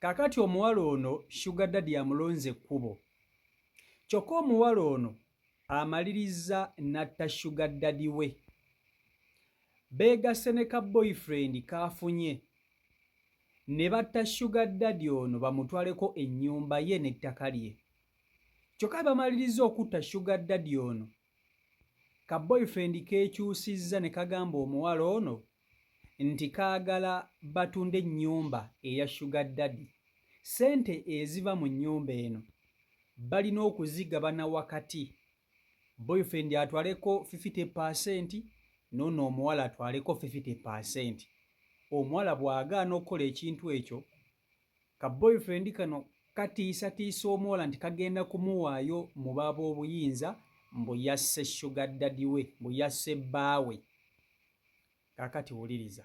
Kaakati omuwala ono Sugar Daddy amulonze ekkubo. Kyokka omuwala ono amalirizza n'atta Sugar Daddy we. Beegasse ne ka boyfriend k'afunye ne batta Sugar Daddy ono bamutwaleko ennyumba ye n'ettaka lye. Kyokka bamalirizza okutta Sugar Daddy ono, ka boyfriend keekyusizza ne kagamba omuwala ono nti kaagala batunde ennyumba eya Sugar Daddy. Ssente eziva mu nnyumba eno balina okuzigabana wakati, boyfriend atwaleko 50% n'ono omuwala atwaleko 50%. Omuwala bw'agaana okukola ekintu ekyo, ka boyfriend kano katiisatiisa omuwala nti kagenda kumuwaayo mu b'ab'obuyinza mbu yasse Sugar Daddy we, mbu yasse bbaawe. Kaakati wuliriza.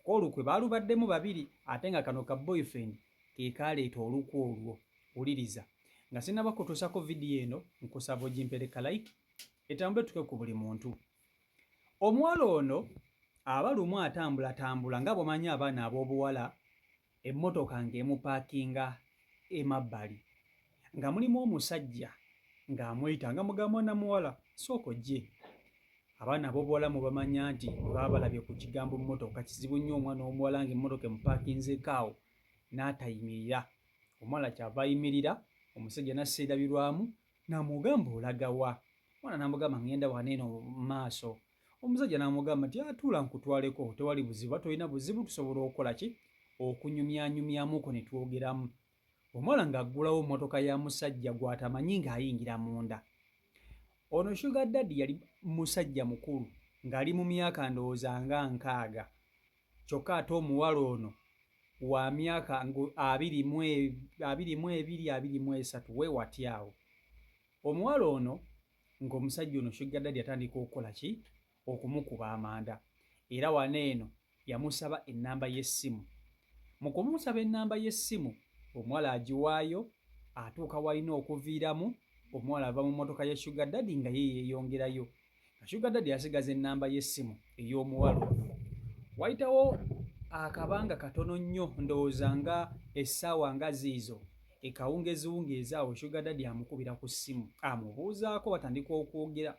Kyokka olukwe baalubaddemu babiri ate nga kano ka boyfriend ke kaaleeta olukwe olwo. Wuliriza. Nga sinnaba kutuusako vidiyo eno, nkusaba ogimpeere ka like etambule etuuke ku buli muntu. Omuwala ono aba lumu atambulatambula nga bw'omanyi abaana ab'obuwala emmotoka ng'emupaakinga emabbali nga mulimu omusajja ng'amuyita nga mugamba mwana muwala sooka ojje. Abaana ab'obuwala mubamanya nti baba balabye ku kigambo mmotoka kizibu nnyo omwana omuwala ng'emmotoka emupaakinzeeko awo n'atayimirira. Omuwala ky'ava ayimirira omusajja n'assa endabirwamu n'amugamba olaga wa? Omwana n'amugamba ŋŋenda wano eno mu maaso. Omusajja n'amugamba nti atuula nkutwaleko tewali buzibu oba tolina buzibu tusobola okukola ki okunyumyanyumyamuko ne twogeramu. Omuwala ng'aggulawo mmotoka ya musajja gw'atamanyi ng'ayingira munda. Ono Sugar Daddy yali musajja mukulu ng'ali mu myaka ndowooza nga 60 kyokka ate omuwala ono wa myaka 22, 23 we wati awo. Omuwala ono ng'omusajja ono Sugar Daddy atandika okukola ki okumukuba amanda era wano eno yamusaba ennamba y'essimu. Mu kumusaba ennamba y'essimu omuwala agiwaayo atuuka w'alina okuviiramu omuwala ava mu mmotoka ya Sugar Daddy nga ye yeeyongerayo nga Sugar Daddy asigaza ennamba y'essimu ey'omuwala ono. Wayitawo akabanga katono nnyo ndowooza nga essaawa nga ziizo ekawungeziwungeezi awo Sugar Daddy amukubira ku ssimu amubuuzaako batandika okwogera.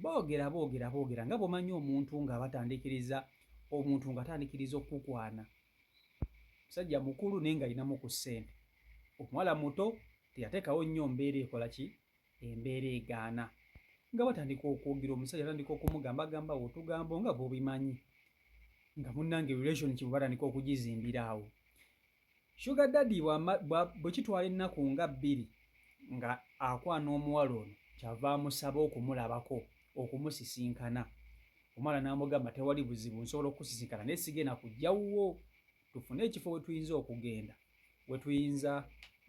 Boogera boogera boogera nga bw'omanyi omuntu nga batandikiriza omuntu ng'atandikiriza okukukwana. Musajja mukulu naye ng'alinamu ku ssente. Omuwala muto teyateekawo nnyo mbeera ekola ki? Embeera egaana. Nga batandika okwogera omusajja atandika okumugambagamba otugambo nga bw'obimanyi. Nga munnange relationship batandika okugizimbira awo. Sugar Daddy bwe kitwala ennaku nga bbiri nga akwana omuwala ono kyava amusaba okumulabako okumusisinkana. Omuwala n'amugamba tewali buzibu nsobola okukusisinkana naye sigenda kujja wuwo tufune ekifo we tuyinza okugenda we tuyinza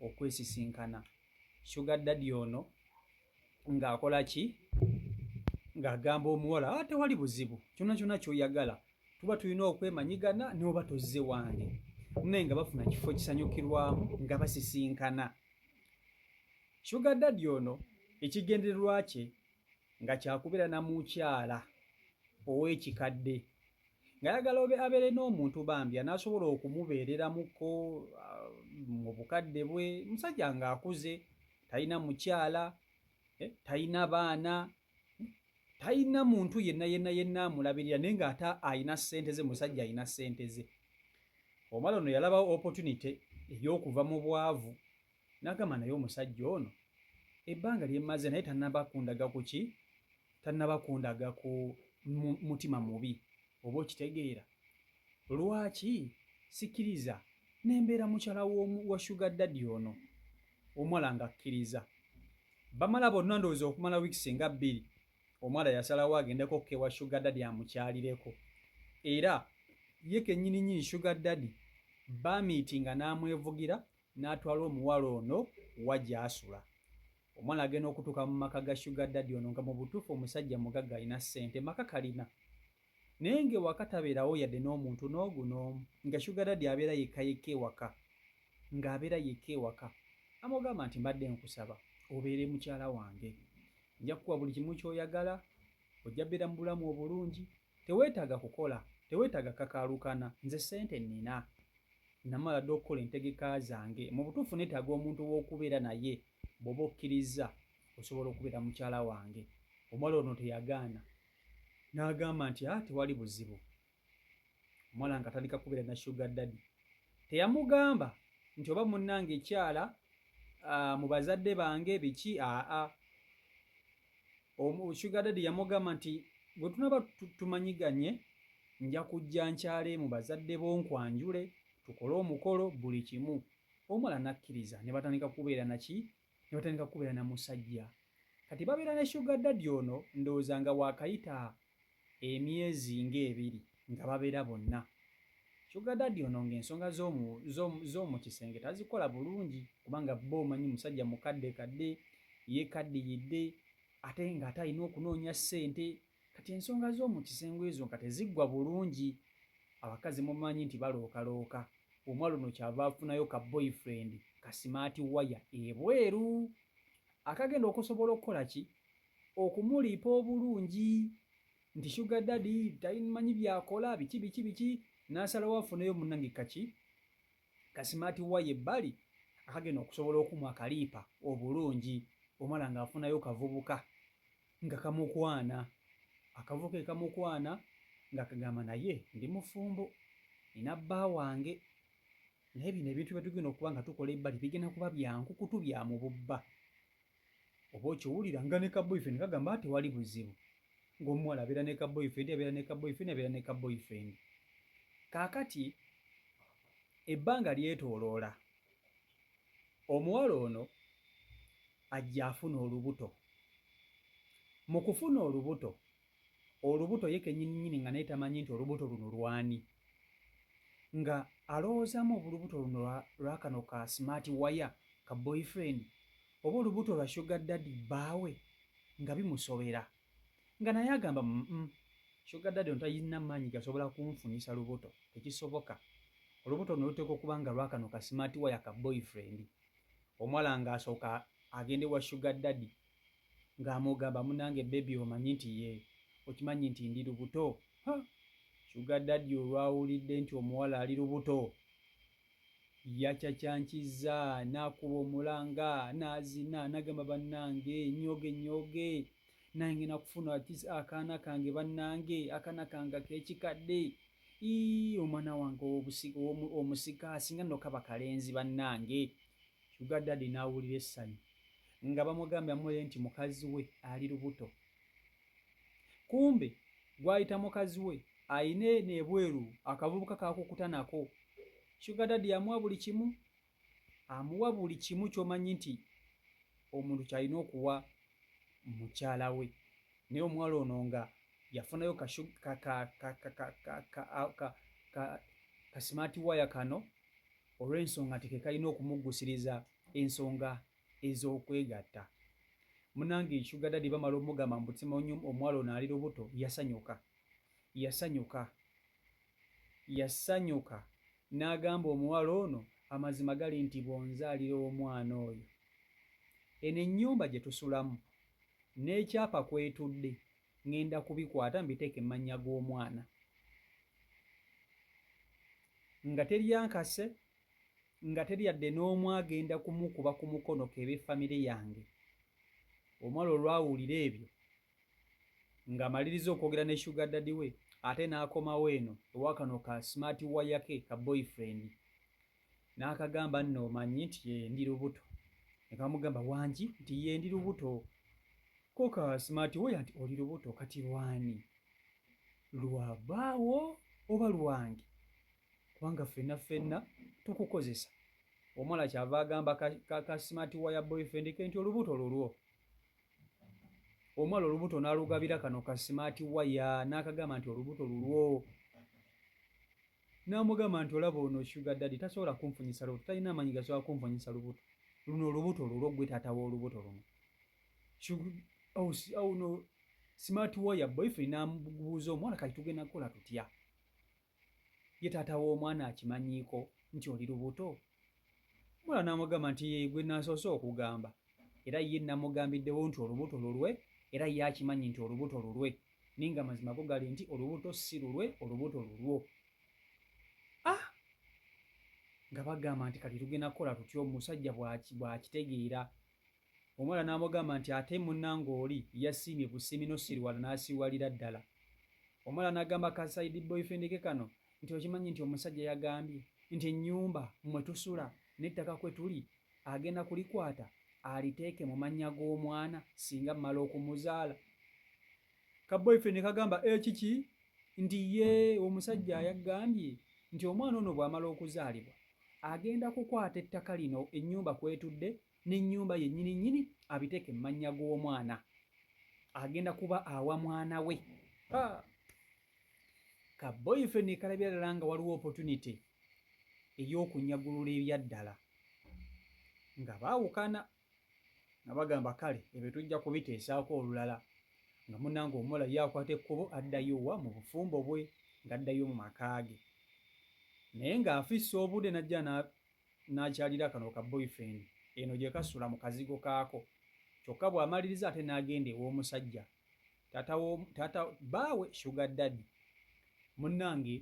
okwesisinkana. Sugar Daddy ono ng'akola ki? Ng'agamba omuwala ah, tewali buzibu kyonna kyonna ky'oyagala tuba tulina okwemanyigana n'oba tozze wange naye nga bafuna kifo kisanyukirwamu nga basisinkana. Sugar Daddy ono ekigendererwa kye nga kyakubeera na mukyala ow'ekikadde ng'ayagala abeere n'omuntu bambi anaasobola okumubeereramuko ah, mu bukadde bwe musajja ng'akuze talina mukyala eh, talina baana talina muntu yenna yenna yenna amulabirira naye ng'ate alina ssente ze musajja alina ssente ze omala ono yalabawo opportunity ey'okuva mu bwavu n'agamba naye omusajja ono ebbanga lye mmaze naye tannaba kundaga ku ki tannaba kundaga ku mutima mubi oba okitegeera lwaki sikiriza nembeera mukyala wa sugar daddy ono omuwala ng'akkiriza Bamala bonna ndowooza okumala weeks nga bbiri omuwala yasalawo agendeko ko ewa sugar daddy amukyalireko era ye kennyini nnyini sugar daddy bamiitinga n'amwevugira n'atwala omuwala ono wa gy'asula. Omuwala agenda okutuuka mu maka ga sugar daddy ono nga mu butuufu omusajja mugagga alina ssente maka kalina naye ng'ewaka tabeerawo yadde n'omuntu n'ogu n'omu nga sugar daddy abeera yekka yekka ewaka. ng'abeera yekka ewaka amugamba nti mbadde nkusaba obeere mukyala wange nja kukuwa buli kimu ky'oyagala ojja beera mu bulamu obulungi teweetaaga kukola teweetaaga kakaalukana nze ssente nnina. Namala dda okukola entegeka zange. Mu butuufu neetaaga omuntu ow'okubeera naye, bw'oba okkirizza osobola okubeera mukyala wange. Omuwala ono teyagaana n'agamba nti a ah, tewali buzibu. Omuwala nga atandika kubeera na sugar daddy. Teyamugamba nti oba munnange ekyala mu bazadde bange biki aa. Sugar daddy yamugamba nti bwe tunaba tumanyiganye nja kujja nkyale mu bazadde bo nkwanjule tukole omukolo buli kimu. Omuwala n'akkiriza ne batandika kubeera naki ne batandika kubeera na musajja. Kati babeera ne sugar daddy ono ndowooza nga waakayita emyezi ng'ebiri nga babeera bonna. Sugar daddy ono ng'ensonga z'omu kisenge tazikola bulungi kubanga bo omanyi musajja mukadde kadde yeekaddiyidde ate ng'ate alina okunoonya ssente. Kati ensonga z'omu kisenge ezo nga teziggwa bulungi. Abakazi mumanyi nti balookalooka. Omuwala ono kyava afunayo ka boyfriend ka smart wire ebweru akagenda okusobola okukola ki okumuliipa obulungi nti sugar daddy tamanyi byakola biki biki biki n'asalawo afuneyo munnange kaki ka smart wire ebbali akagenda okusobola okumuwa akaliipa obulungi. Omuwala ng'afunayo kavubuka nga kamukwana, akavubuka ke kamukwana nga kagamba naye ndi mufumbo nina bba wange naye bino ebintu bye tugenda okuba nga tukola ebbali bigenda kuba bya nkukutu bya mu bubba. Oba okiwulira nga ne ka boyfriend kagamba tewali buzibu, ng'omuwala abeera ne ka boyfriend, abeera ne ka boyfriend, abeera ne ka boyfriend. Kaakati ebbanga lyetooloola, omuwala ono ajja afuna olubuto. Mu kufuna olubuto, olubuto ye kennyininyini nga naye tamanyi nti olubuto luno lwani, nga alowoozaamu olubuto luno lwa kano ka smart wire ka boyfriend oba olubuto lwa sugar daddy bbaawe, nga bimusobera, nga naye agamba mm sugar daddy ono talina maanyi gasobola kunfunyisa lubuto, tekisoboka, olubuto luno luteekwa okuba nga lwa kano ka smart wire ka boyfriend. Omuwala ng'asooka agende wa sugar daddy ng'amugamba munange baby omanyi nti ye okimanyi nti ndi lubuto. Ha! Sugar daddy olwawulidde nti omuwala ali lubuto yacacyankizza n'akuba omulanga n'azina n'agamba bannange nyoge nyoge nange ngenda kufuna akaana kange bannange akaana kange ak'ekikadde ii omwana wange omusika singa nno kaba kalenzi bannange. Sugar daddy n'awulira essanyu nga bamugambye amule nti mukazi we ali lubuto. Kumbe gw'ayita mukazi we alina eno ebweru akavubuka k'akukuta nako. Sugar daddy amuwa buli kimu, amuwa buli kimu ky'omanyi nti omuntu ky'alina okuwa mukyala we. Naye omuwala ono nga yafunayo ka smart wire kano olw'ensonga nti ke kalina okumuggusiriza ensonga ez'okwegatta. Munange sugar daddy bamala omugamba mbu simanyi omuwala ono ali lubuto, yasanyuka, yasanyuka, yasanyuka n'agamba omuwala ono amazima gali nti bw'onzaalira omwana oyo eno ennyumba gye tusulamu n'ekyapa kwetudde ŋŋenda kubikwata mbiteeke mu mannya g'omwana. Nga teryankase nga teri yadde n'omu agenda kumukuba ku mukono k'ebe famire yange. Omuwala olwawulira ebyo ng'amaliriza okwogera ne sugar daddy we ate n'akomawo eno ewa kano ka smart wire ke ka boyfriend n'akagamba nno omanyi nti ye ndi lubuto. Ne kamugamba wangi nti ye ndi lubuto. Ko ka smart wire nti oli lubuto kati lwani? Lwa bbaawo oba lwange? Kubanga ffenna ffenna tukukozesa. Omuwala kyava agamba ka smart wire boyfriend ke nti olubuto lulwo. Omuwala olubuto n'alugabira kano ka smart wire n'akagamba nti olubuto lulwo. N'amugamba nti olaba ono sugar daddy tasobola kunfunyisa lubuto, talina amaanyi gasobola kunfunyisa lubuto. Luno olubuto lulwo ggwe taata w'olubuto luno. Ono smart wire boyfriend n'amubuuza omuwala kati tugenda kukola tutya? Ye taata w'omwana akimanyiiko nti oli lubuto? Omuwala n'amugamba nti ye gwe nasoose okugamba era ye namugambiddewo nti olubuto lulwe era ye akimanyi nti olubuto lulwe naye nga amazima go gali nti olubuto si lulwe, olubuto lulwo. Ah! Nga bagamba nti kati tugenda kukola tutya omusajja bw'akitegeera. Omuwala n'amugamba nti ate munnange oli yasiimye busiimi n'osiriwala n'asiwalira ddala. Omuwala n'agamba ka side boyfriend ke kano nti okimanyi nti omusajja yagambye nti ennyumba mwe tusula n'ettaka kwe tuli agenda kulikwata aliteeke mu mannya g'omwana singa mmala okumuzaala. Ka boyfriend kagamba ekiki eh, nti ye omusajja yagambye nti omwana ono bw'amala okuzaalibwa agenda kukwata ettaka lino ennyumba kwetudde n'ennyumba yennyini nnyini abiteeke mu mannya g'omwana agenda kuba awa mwana we. Ka boyfriend kalabira ddala nga waliwo opportunity ey'okunyagulula ebyaddala nga baawukana nga bagamba kale ebyo tujja kubiteesaako olulala nga munnange omuwala ye akwata ekkubo addayo wa mu bufumbo bwe ng'addayo mu maka ge naye ng'afissa obudde n'ajja n'akyalira kano ka boyfriend eno gye kasula mu kazigo kaako kyokka bw'amaliriza ate n'agenda ew'omusajja taata taata baawe sugar daddy munnange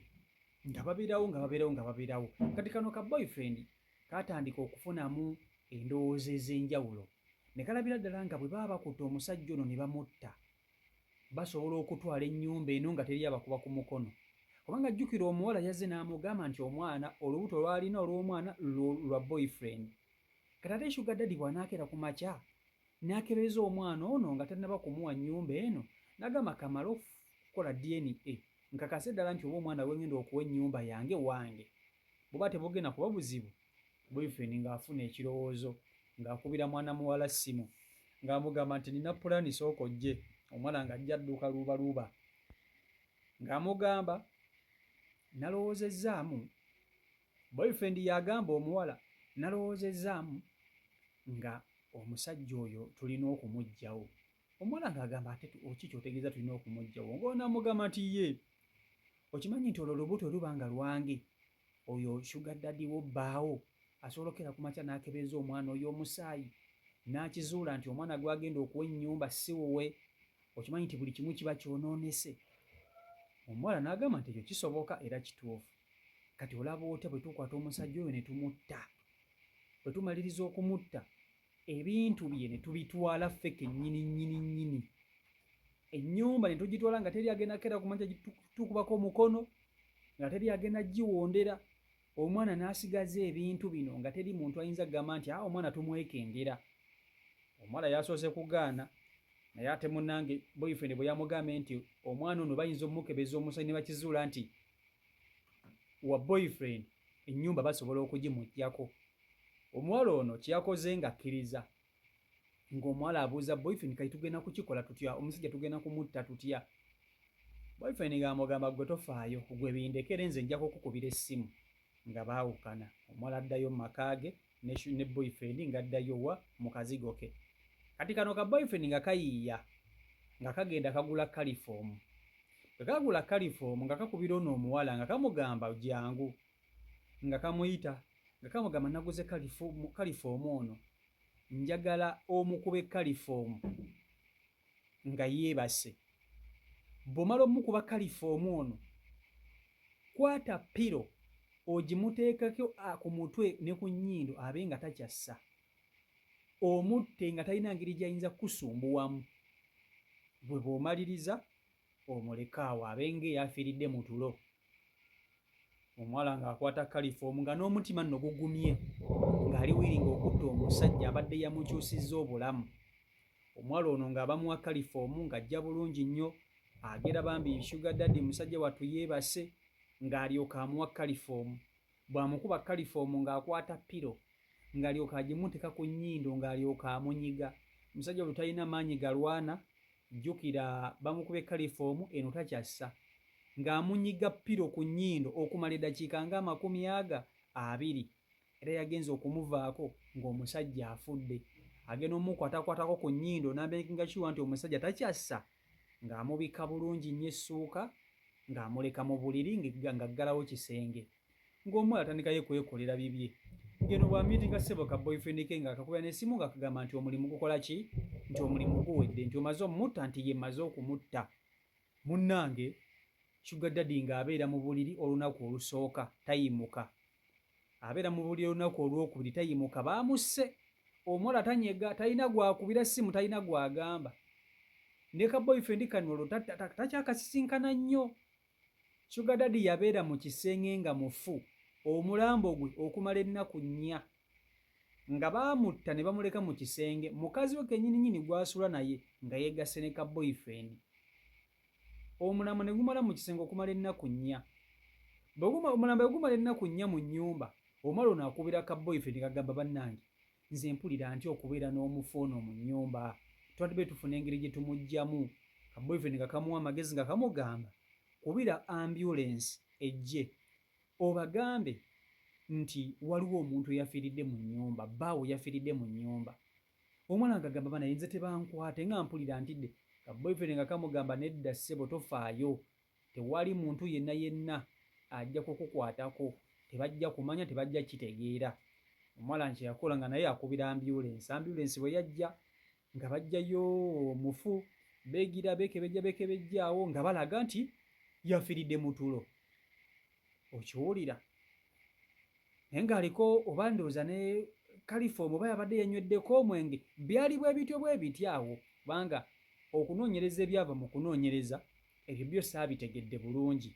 nga babeerawo nga babeerawo nga babeerawo. Kati kano ka boyfriend kaatandika okufunamu endowooza ez'enjawulo ne kalabira ddala nga bwe baba bakutte omusajja ono ne bamutta basobola okutwala ennyumba eno nga teri abakuba ku mukono kubanga jjukira omuwala yazze n'amugamba nti omwana olubuto lwalina olw'omwana lwa boyfriend. Kati ate sugar daddy bw'anaakeera ku makya n'akebeza omwana ono nga tannaba kumuwa nnyumba eno n'agamba kamale okukola DNA nkakase ddala nti oba omwana gwe ngenda okuwa ennyumba yange wange buba tebugenda kuba buzibu. Boyfriend ng'afuna ekirowoozo ng'akubira mwana muwala ssimu ng'amugamba nti nina pulaani sooka ojje. Omwana ng'ajja adduka luubaluuba ng'amugamba nalowoozezzaamu. Boyfriend y'agamba omuwala nalowoozezzaamu nga omusajja oyo tulina okumuggyawo. Omuwala ng'agamba ate ki ky'otegeeza tulina okumuggyawo? Ng'ono amugamba nti ye okimanyi nti olwo olubuto luba nga lwange oyo sugar daddy wo bbaawo asobola okukera ku makya n'akebeeza omwana oyo omusaayi n'akizuula nti omwana gw'agenda okuwa ennyumba si wuwe okimanyi nti buli kimu kiba kyonoonese. Omuwala n'agamba nti ekyo kisoboka era kituufu. Kati olaba otya bwe tukwata omusajja oyo ne tumutta? Bwe tumaliriza okumutta ebintu bye ne tubitwala ffe kennyini nnyini nnyini ennyumba ne tugitwala nga teri agenda kera kumanya tukubako omukono nga teri agenda giwondera omwana n'asigaza ebintu bino nga teri muntu ayinza kugamba nti ah, omwana tumwekengera. Omuwala yasoose kugaana naye ate munnange boyfriend bwe yamugambye nti omwana ono bayinza omukebeza omusayi ne bakizuula nti wa boyfriend ennyumba basobola okugimuggyako. Omuwala ono kye yakoze ng'akkiriza ng'omuwala abuuza boyfriend kati tugenda kukikola tutya omusajja tugenda kumutta tutya. Boyfriend ng'amugamba gwe tofaayo gwe bindekere nze nja kukukubira essimu nga baawukana. Omuwala addayo mu maka ge ne boyfriend ng'addayo wa mu kazigo ke. Kati kano ka boyfriend nga kayiiya nga kagenda kagula kalifoomu. Bwe kagula kalifoomu nga kakubira ono omuwala nga kamugamba jangu nga kamuyita nga kamugamba naguze kalifoomu ono njagala omukube kalifoomu nga yeebase. Bw'omala omukuba kalifoomu ono kwata piro ogimuteekeko ku mutwe ne ku nnyindo abe nga takyassa omutte nga talina ngeri gy'ayinza kukusumbuwamu. Gwe bw'omaliriza omuleke awo abe ng'eyafiiridde mu tulo. Omuwala ng'akwata kalifoomu nga n'omutima nno gugumye ng'ali wiringa okutta omusajja abadde yamukyusizza obulamu. Omuwala ono ng'abamuwa kalifoomu ng'ajja bulungi nnyo agera bambi sugar daddy musajja wattu yeebase ng'alyoka amuwa kalifoomu. Bw'amukuba kalifoomu ng'akwata piro ng'alyoka agimuteeka ku nnyindo ng'alyoka amunyiga. Omusajja ono talina maanyi galwana jjukira bamukubye kalifoomu eno takyassa ng'amunyiga piro ku nnyindo okumala eddakiika ng'amakumi aga abiri era yagenze okumuvaako ng'omusajja afudde. Agenda omukwatakwatako ku nnyindo n'amekinga sure nti omusajja takyassa ng'amubikka bulungi nnyo essuuka ng'amuleka mu buliri ng'aggalawo kisenge ng'omuwala atandikayo kwekolera bibye ngeno bw'amiitinga ssebo ka boyfriend ke ng'akakubira n'essimu ng'akagamba nti omulimu gukola ki nti omulimu guwedde nti omaze omutta nti ye mmaze okumutta. Munnange sugar daddy ng'abeera mu buliri olunaku olusooka tayimuka. Abeera mu buli olunaku olwokubiri tayimuka, baamusse. Omuwala tanyega, talina gwakubira ssimu, talina gwagamba. Ne ka boyfriend kano olwo takyakasisinkana nnyo. Sugar daddy yabeera mu kisenge nga mufu, omulambo gwe okumala ennaku nnya. Nga baamutta ne bamuleka mu kisenge, mukazi we kennyininyini gw'asula naye nga yeegasse ne ka boyfriend. Omulambo ne gumala mu kisenge okumala ennaku nnya. Omulambo bwe gumala ennaku nnya mu nnyumba, omuwala ono akubira ka boyfriend kagamba, bannange nze mpulira ntya okubeera n'omufu ono mu nnyumba, twandibadde tufuna engeri gye tumuggyamu. Ka boyfriend nga kamuwa amagezi nga kamugamba, kubira ambulensi ejje obagambe nti waliwo omuntu eyafiiridde mu nnyumba, bbaawo yafiiridde mu nnyumba. Omwana ng'agamba, banaye nze tebankwate nga mpulira ntidde. Ka boyfriend nga kamugamba, nedda ssebo, tofaayo, tewali muntu yenna yenna ajja kukukwatako, tebajja kumanya, tebajja kitegeera. Omuwala nti yakola nga naye akubira ambulensi. Ambulensi bwe yajja nga bajjayo omufu, beegira beekebejja beekebejja awo nga balaga nti yafiiridde mu tulo. Okiwulira? Naye ng'aliko oba ndowooza ne kalifoomu oba yabadde yanyweddeko omwenge, byali bwe bityo bwe biti awo, kubanga okunoonyereza ebyava mu kunoonyereza ebyo byo saabitegedde bulungi.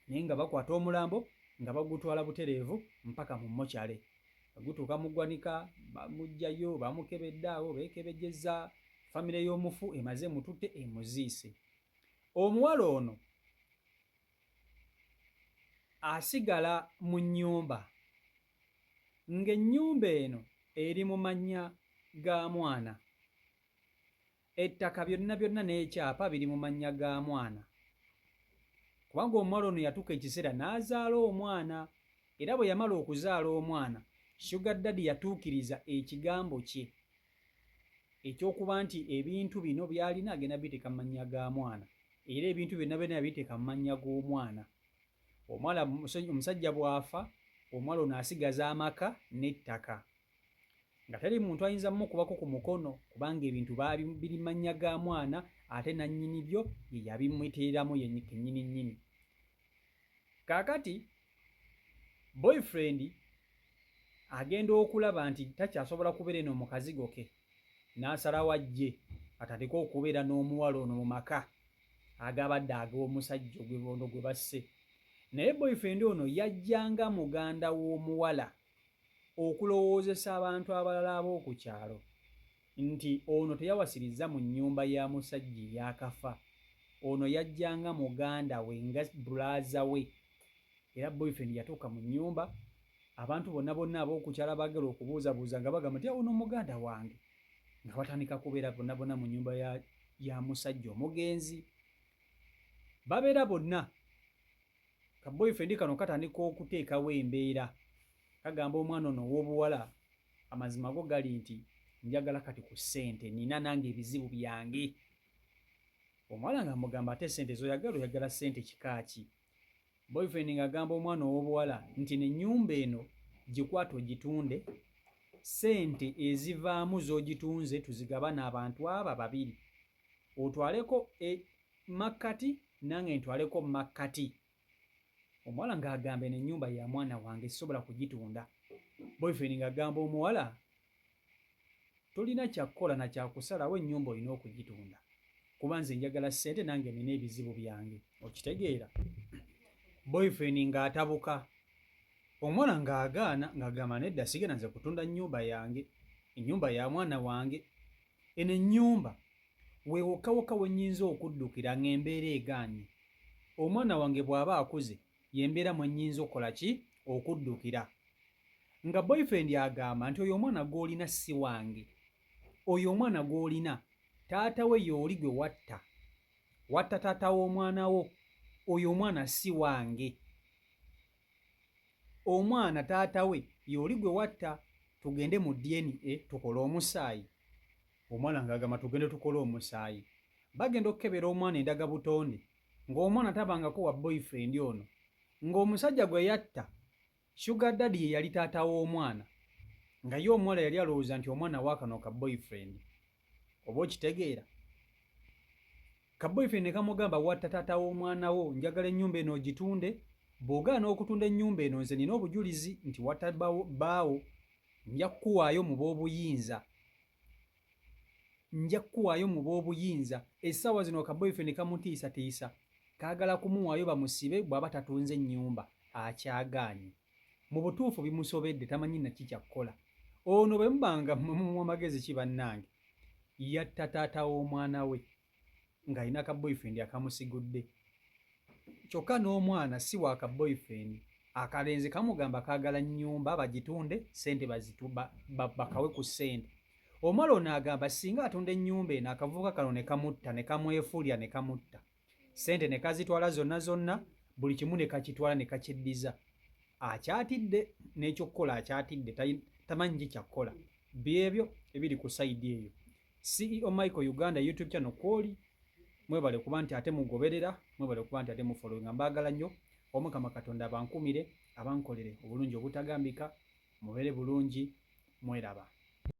Naye nga bakwata omulambo nga bagutwala butereevu mpaka mu mokyale. Gutuuka mu ggwanika, bamuggyayo, bamukebedde awo, beekebejjezza, famire y'omufu emaze emututte emuziise. Omuwala ono asigala mu nnyumba, ng'ennyumba eno eri mu mannya ga mwana. Ettaka byonna byonna n'ekyapa biri mu mannya ga mwana. Kubanga omuwala ono yatuuka ekiseera n'azaala omwana, era bwe yamala okuzaala omwana, Sugar Daddy yatuukiriza ekigambo kye eky'okuba nti ebintu bino by'alina agenda biteeka mu mannya ga mwana, era ebintu byonna byonna yabiteeka mu mannya g'omwana. Omuwala omusajja bw'afa, omuwala ono asigaza amaka n'ettaka nga teri muntu ayinza mukubako ku mukono, kubanga ebintu biri mannya ga mwana ate nannyini byo ye yabimweteeramu ye kennyini nnyini. Kaakati boyfriend agenda okulaba nti takyasobola kubeera eno mu kazigo ke, n'asalawo ajje atandike okubeera n'omuwala ono mu maka agabadde ag'omusajja ogwebondo gwe basse. Naye boyfriend ono yajjanga muganda w'omuwala okulowoozesa abantu abalala ab'oku kyalo nti ono teyawasirizza mu nnyumba ya musajja eyakafa, ono yajjanga muganda we nga brother we. Era boyfriend yatuuka mu nnyumba, abantu bonna bonna ab'oku kyalo abaagala okubuuzabuuza nga bagamba nti ono muganda wange, nga batandika kubeera bonna bonna mu nnyumba ya musajja omugenzi. Babeera bonna. Ka boyfriend kano katandika okuteekawo embeera, kagamba omwana ono ow'obuwala, amazima go gali nti njagala kati ku ssente, nina nange ebizibu byange. Omuwala nga mugamba, ate ssente z'oyagala, oyagala ssente kika ki? Boyfriend ng'agamba omwana ow'obuwala nti n'ennyumba eno gikwate ogitunde, ssente ezivaamu z'ogitunze tuzigabane abantu abo babiri, otwaleko e makkati nange ntwaleko makkati. Omuwala ng'agamba eno ennyumba ya mwana wange, sisobola kugitunda. Boyfriend ng'agamba omuwala, tolina kyakukola na kyakusalawo, ennyumba olina okugitunda kuba nze njagala ssente, nange nina ebizibu byange. Okitegeera? Boyfriend ng'atabuka, omuwala ng'agaana, ng'agamba nedda, sigenda nze kutunda nnyumba yange, ennyumba ya mwana wange, eno ennyumba weewokka wokka we nnyinza okuddukira ng'embeera egaanye. Omwana wange bw'aba akuze y'embeera mwe nnyinza okukola ki okuddukira. Nga boyfriend agamba nti oyo omwana gw'olina si wange, oyo omwana gw'olina taata we y'oli gwe watta, watta taata w'omwana wo, oyo omwana si wange, omwana taata we y'oli gwe watta, tugende mu DNA tukole omusaayi. Omwana ng'agamba tugende tukole omusaayi. Bagenda okukebera omwana endaga butonde, ng'omwana tabangako wa boyfriend ono, ng'omusajja gwe yatta Sugar daddy ye yali taata w'omwana, nga ye omuwala yali alowooza nti omwana waakano ka boyfriend. Oba okitegeera? Ka boyfriend ne kamugamba watta taata w'omwana wo, njagala ennyumba eno ogitunde, Bw'ogaana okutunda ennyumba eno nze nina obujulizi nti watta bbaawo, nja kukuwaayo mu b'obuyinza. Nja kukuwaayo mu b'obuyinza. Essaawa zino ka boyfriend kamutiisatiisa, kaagala kumuwaayo bamusibe bw'aba tatunze nnyumba. Akyagaanye. Mu butuufu bimusobedde tamanyi na ki kya kukola. Ono bwe muba nga mmwe mumuwa magezi ki bannange? Yatta taata w'omwana we ng'alina ka boyfriend akamusigudde. Kyokka n'omwana si wa ka boyfriend. Akalenzi kamugamba kaagala nnyumba bagitunde ssente bakawe ku ssente. Omuwala ono agamba singa atunda ennyumba eno akavubuka kano ne kamutta ne kamwefulya ne kamutta. Ssente ne kazitwala zonna zonna buli kimu ne kakitwala ne kakyeddiza. Akyatidde n'ekyokukola akyatidde tamanyi ki kyakukola. Byebyo ebiri ku sayidi eyo. CEO Michael Uganda YouTube channel kwoli mwebale kuba nti ate mugoberera mwebale kuba nti ate mufollowinga mbaagala nnyo omukama katonda abankumire abankolere obulungi obutagambika mubeere bulungi mweraba.